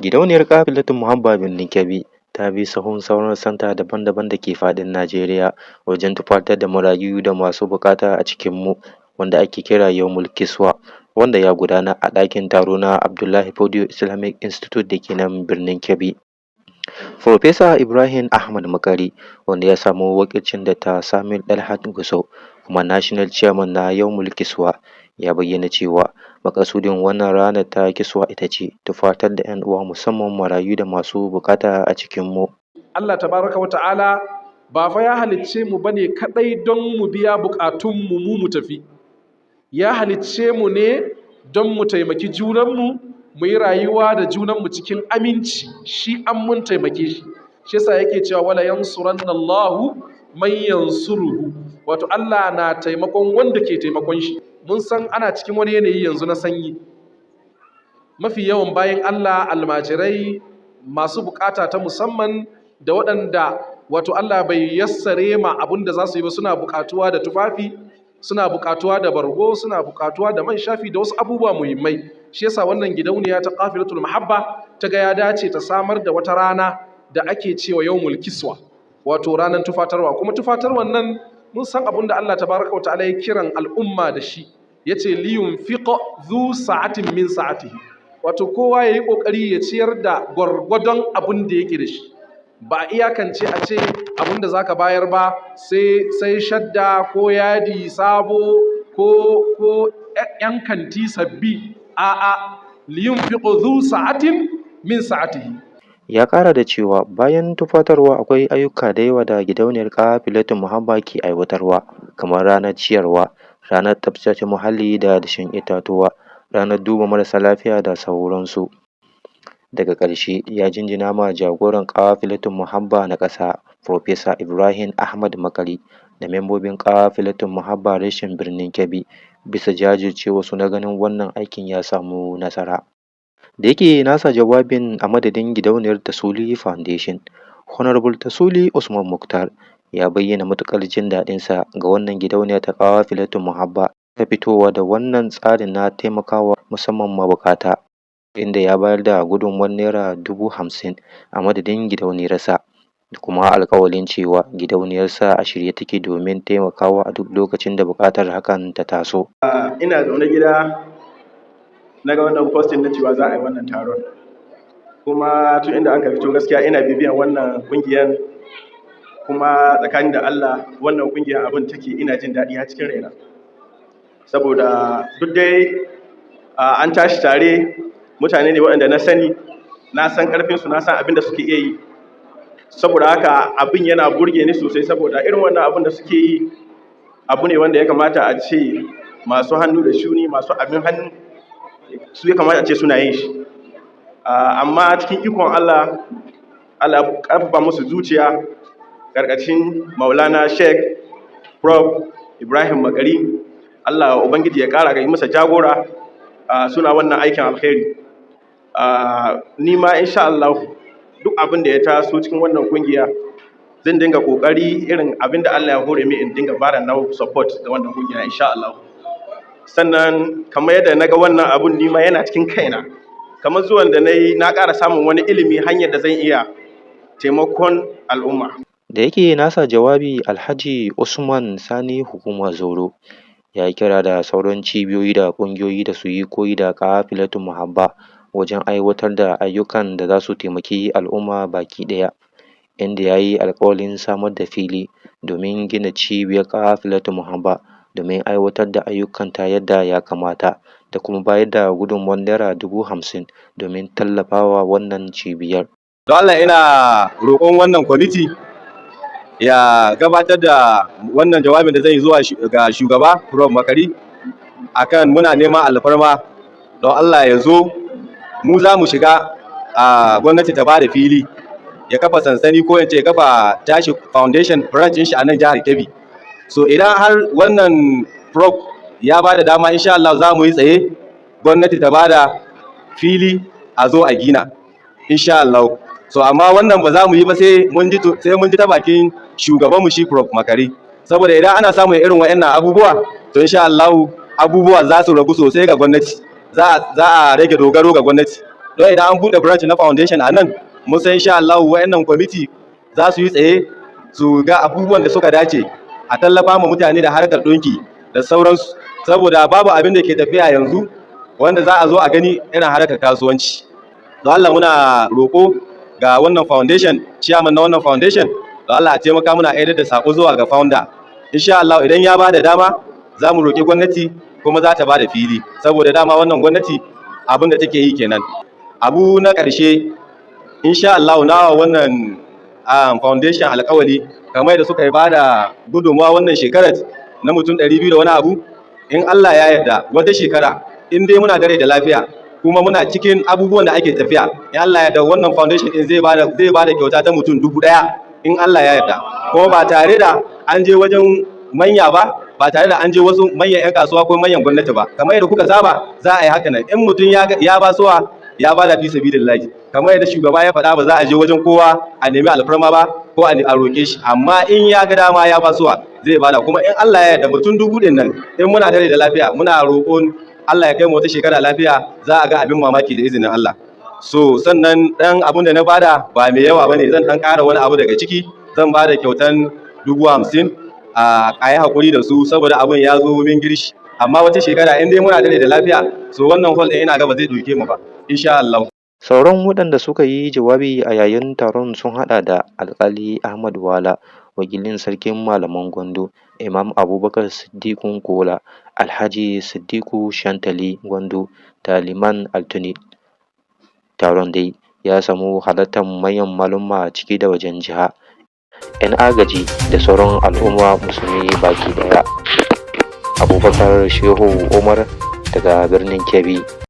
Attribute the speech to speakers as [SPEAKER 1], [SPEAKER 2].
[SPEAKER 1] Gidauniyar Kafilatun Muhabba Birnin Kebbi ta bi sahun sauran rassanta daban-daban da ke faɗin Najeriya wajen tufatar da marayu da masu buƙata a cikinmu, wanda ake kira Yawmul Kiswa, wanda ya gudana a ɗakin taro na Abdullahi Fodiyo Islamic Institute da ke nan birnin Kebbi. Farfesa Ibrahim Ahmad Makari, wanda ya samu wakilcin Dr. Saminu Dalhat Gusau, kuma National Chairman na Yawmul Kiswa, ya bayyana cewa maƙasudin wannan ranar ta Kiswa ita ce tufatar da 'yan uwa, musamman marayu da masu buƙata a cikinmu.
[SPEAKER 2] Allah tabaraka wa ta'ala ba fa ya halicce mu bane kadai don mu biya bukatunmu mu mu tafi. Ya halicce mu ne don mu taimaki junanmu, mu yi rayuwa da junanmu cikin aminci, shi an mun taimake shi. Shi yasa yake cewa wala yansurannallahu man yansuruhu. Wato Allah na taimakon wanda ke taimakon shi. Mun san ana cikin wani yanayi yanzu na sanyi. Mafi yawan bayan Allah, almajirai, masu bukata ta musamman da waɗanda wato Allah bai yassare ma abin da za su yi ba, suna bukatuwa da tufafi, suna bukatuwa da bargo, suna bukatuwa da man shafi da wasu abubuwa muhimmai. Shi yasa wannan gidauniya ta Qafilatul Mahabba ta ga ya dace ta samar da wata rana da ake cewa Yawmul Kiswa, wato ranar tufatarwa. Kuma tufatarwan nan, mun san abin da Allah tabaraka wa ta'ala ya kiran al'umma da shi, yace liyunfiq zu sa'atin min sa'atihi, wato kowa yayi kokari ya ciyar da gwargwadon abin da yake da shi. Ba a iyakance a ce abin da zaka bayar ba sai shadda ko yadi sabo ko yan kanti sabbi. A'a, liyunfiq zu sa'atin min sa'atihi.
[SPEAKER 1] Ya ƙara da cewa bayan tufatarwa, akwai ayyuka da yawa da gidauniyar Kafilatun Muhabba ke aiwatarwa, kamar ranar ciyarwa, ranar tsaftace muhalli da dashen itatuwa, ranar duba marasa lafiya da sauransu. Daga ƙarshe ya jinjina ma jagoran Kafilatun Muhabba na ƙasa, Farfesa Ibrahim Ahmad Makari, da membobin Kafilatun Muhabba reshen Birnin Kebbi bisa jajircewarsu na ganin wannan aikin ya samu nasara. Da yake nasa jawabin a madadin gidauniyar Tasuli Foundation, Honorable Tasuli Usman Mukhtar ya bayyana matuƙar jin daɗinsa ga wannan gidauniya ta Kafilatun Muhabba ta fitowa da wannan tsarin na taimakawa musamman mabuƙata, inda ya bayar da gudunmawar Naira 50,000 a madadin gidauniyarsa, da kuma alƙawalin cewa gidauniyarsa a shirye take domin taimakawa a duk lokacin da buƙatar hakan ta taso.
[SPEAKER 3] Ina zaune gida na ga wannan posting na cewa za a yi wannan taron. Kuma tun inda aka fito, gaskiya ina bibiyan wannan ƙungiyar, kuma tsakanin da Allah wannan ƙungiyar abin take ina jin daɗi har cikin raina. Saboda duk dai an tashi tare, mutane ne waɗanda na sani, na san ƙarfinsu, na san abin da suke iya yi. Saboda haka abin yana burge ni sosai, saboda irin wannan abin da suke yi abu ne wanda ya kamata a ce masu hannu da shuni, masu abin hannu, su ya kamata a ce suna yin shi. Amma cikin ikon Allah, Allah ya ƙarfafa musu zuciya ƙarƙashin Maulana Sheikh Prof Ibrahim Makari, Allah Ubangiji ya ƙara yi masa jagora, suna wannan aikin alkhairi. Ni ma insha Allah duk abin da ya taso cikin wannan kungiya zan dinga kokari, irin abin da Allah ya hore min, in dinga bada nawa support ga wannan kungiya insha Allah. Sannan kamar yadda na ga wannan abun ni ma yana cikin kaina, kamar zuwan da na yi na ƙara samun wani ilimi, hanyar da zan iya taimakon al'umma.
[SPEAKER 1] Da yake nasa jawabi, Alhaji Usman Sani Hukumar Zauro ya yi kira da sauran cibiyoyi da ƙungiyoyi da su yi koyi da Kafilatun Muhabba wajen aiwatar da ayyukan da za su taimaki al'umma baki ɗaya, inda ya yi alƙawarin samar da fili domin gina cibiyar Kafilatun Muhabba domin aiwatar da ayyukanta yadda ya kamata, da kuma bayar da gudunmawar Naira 50,000 domin tallafawa wannan cibiyar.
[SPEAKER 4] Don Allah ina roƙon wannan kwamiti ya gabatar da wannan jawabin da zai yi zuwa ga shugaba Prof Makari akan muna neman alfarma, don Allah ya zo, mu za mu shiga a gwamnati ta bada fili ya kafa sansani, ko in ce ya kafa tashi foundation branch shi a nan jihar Kebbi. So idan har wannan Prof ya bada dama, insha Allah za mu yi tsaye gwamnati ta bada fili a zo a gina insha Allah. So amma wannan ba za mu yi ba sai mun ji ta bakin shugabanmu shi Prof Makari, saboda idan ana samun irin waɗannan abubuwa, to insha Allah abubuwa za su ragu sosai ga gwamnati, za a rage dogaro ga gwamnati. Don idan an buɗe branch na foundation a nan, mun san insha Allah wayannan kwamiti za su yi tsaye su ga abubuwan da suka dace a tallafa ma mutane da harkar ɗinki da sauransu, saboda babu abin da ke tafiya yanzu wanda za a zo a gani irin harkar kasuwanci. Don Allah muna roƙo ga wannan foundation, chairman na wannan foundation, don Allah a taimaka muna aidar da sako zuwa ga founder. Insha Allah idan ya bada dama, za mu roƙi gwamnati kuma za ta bada fili, saboda dama wannan gwamnati abin da take yi kenan. Abu na ƙarshe, insha Allah na wannan foundation alƙawari, kamar da suka yi bada gudunmawa wannan shekarar na mutum 200 da wani abu, in Allah ya yarda wata shekara, in dai muna da rai da lafiya kuma muna cikin abubuwan da ake tafiya, in Allah ya yarda wannan foundation din zai bada kyauta ta mutum 1000, in Allah ya yarda, kuma ba tare da an je wajen manya ba, ba tare da an je wasu manyan 'yan kasuwa ko manyan gwamnati ba. Kamar yadda kuka saba, za a yi haka nan. In mutum ya ba suwa, ya bada fi sabilillahi. Kamar yadda shugaba ya faɗa, ba za a je wajen kowa a nemi alfarma ba ko a roƙe shi, amma in ya ga dama ya ba suwa, zai bada. Kuma in Allah ya yarda mutum 1000 din nan, in muna da rai da lafiya, muna roƙon Allah ya kai mu wata shekara lafiya, za a ga abin mamaki da izinin Allah. So sannan ɗan abun da na bada ba mai yawa bane, zan ɗan ƙara wani abu daga ciki. Zan bada kyautan 50,000. A yi haƙuri da su saboda abun ya zo min girshi, amma wata shekara in dai muna da rai da lafiya, so wannan hall ɗin ina ga ba zai ɗauke mu ba, insha Allah.
[SPEAKER 1] Sauran waɗanda suka yi jawabi a yayin taron sun haɗa da Alƙali Ahmad Wala, wakilin Sarkin Malaman Gwandu, Imam Abubakar Siddiƙun Kola, Alhaji Siddiƙu Shantali Gwandu da Liman Altuni. Taron dai ya samu halartar manyan maluma ciki da wajen jiha, 'yan agaji da sauran al'umma musulmi baki ɗaya. Abubakar Shehu Umar daga birnin Kebbi.